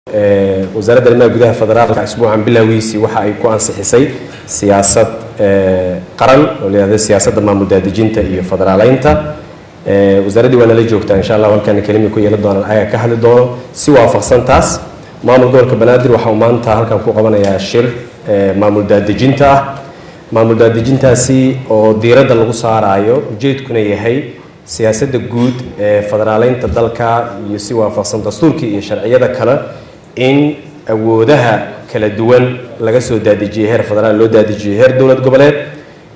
Wasaaradda Arrimaha Gudaha Federaalka isbuucan bilowgiisii waxa ay ku ansixisay siyaasad qaran oo la yidhahdo siyaasadda maamul daadejinta iyo federaaleynta. Wasaaraddii waa nala joogtaa, insha Allah halkan kelimi ku yeelan doonaan, ayaga ka hadli doono. Si waafaqsan taas, maamul gobolka Banaadir waxa uu maanta halkan ku qabanayaa shir maamul daadejinta ah. Maamul daadejintaasi oo diiradda lagu saaraayo, ujeedkuna yahay siyaasadda guud ee federaaleynta dalka iyo si waafaqsan dastuurkii iyo sharciyada kale in awoodaha kala duwan laga soo daadejiyey heer federaal loo daadejiyey heer dowlad goboleed,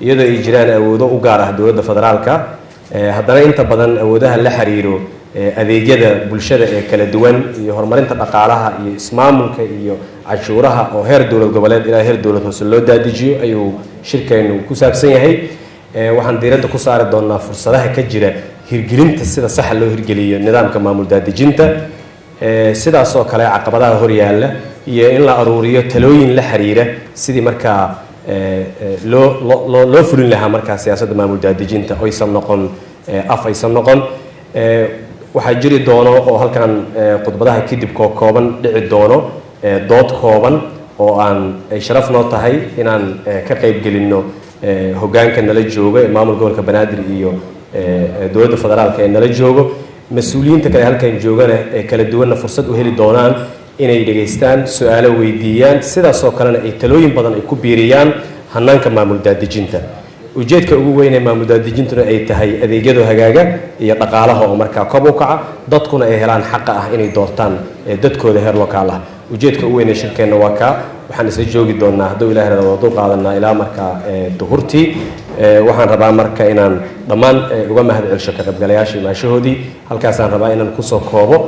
iyadoo ay jiraan awoodo u gaar ah dowladda federaalka. Haddana inta badan awoodaha la xiriiro adeegyada bulshada ee kala duwan iyo horumarinta dhaqaalaha iyo ismaamulka iyo canshuuraha oo heer dowlad goboleed ilaa heer dowlad hoose loo daadijiyo ayuu shirkeenu ku saabsan yahay. Waxaan diiradda ku saari doonaa fursadaha ka jira hirgelinta, sida saxa loo hirgeliyo nidaamka maamul daadejinta, sidaas oo kale caqabadaha horyaalla iyo in la aruuriyo talooyin la xiriira sidii markaa loo loo loo fulin lahaa markaa siyaasadda maamul daadejinta oysan noqon af aysan noqon. Waxaa jiri doono oo halkan khudbadaha kadib koo kooban dhici doono dood kooban oo aan ay sharaf noo tahay inaan ka qayb gelinno hoggaanka nala jooga ee maamul gobolka Banaadir iyo dowladda federaalka ee nala joogo. Mas-uuliyiinta kale halkan joogana ee kala duwanna fursad u heli doonaan inay dhegaystaan, su-aalo weydiiyaan, sidaasoo kalena ay talooyin badan ay ku biiriyaan hanaanka maamul daadejinta. Ujeedka ugu weyn ee maamul daadejintuna ay tahay adeegyadu hagaaga iyo dhaqaalaha oo markaa kob u kaca, dadkuna ay helaan xaqa ah inay doortaan dadkooda heer lokaal ah. Ujeedka ugu weyn ee shirkeenna waa kaa. Waxaan isla joogi doonaa, hadduu Ilahi rado, waa dul qaadanaa ilaa markaa duhurtii. Waxaan rabaa marka inaan dhammaan uga mahad celsho ka qaybgalayaasha imaashahoodii. Halkaasaan rabaa inaan kusoo koobo.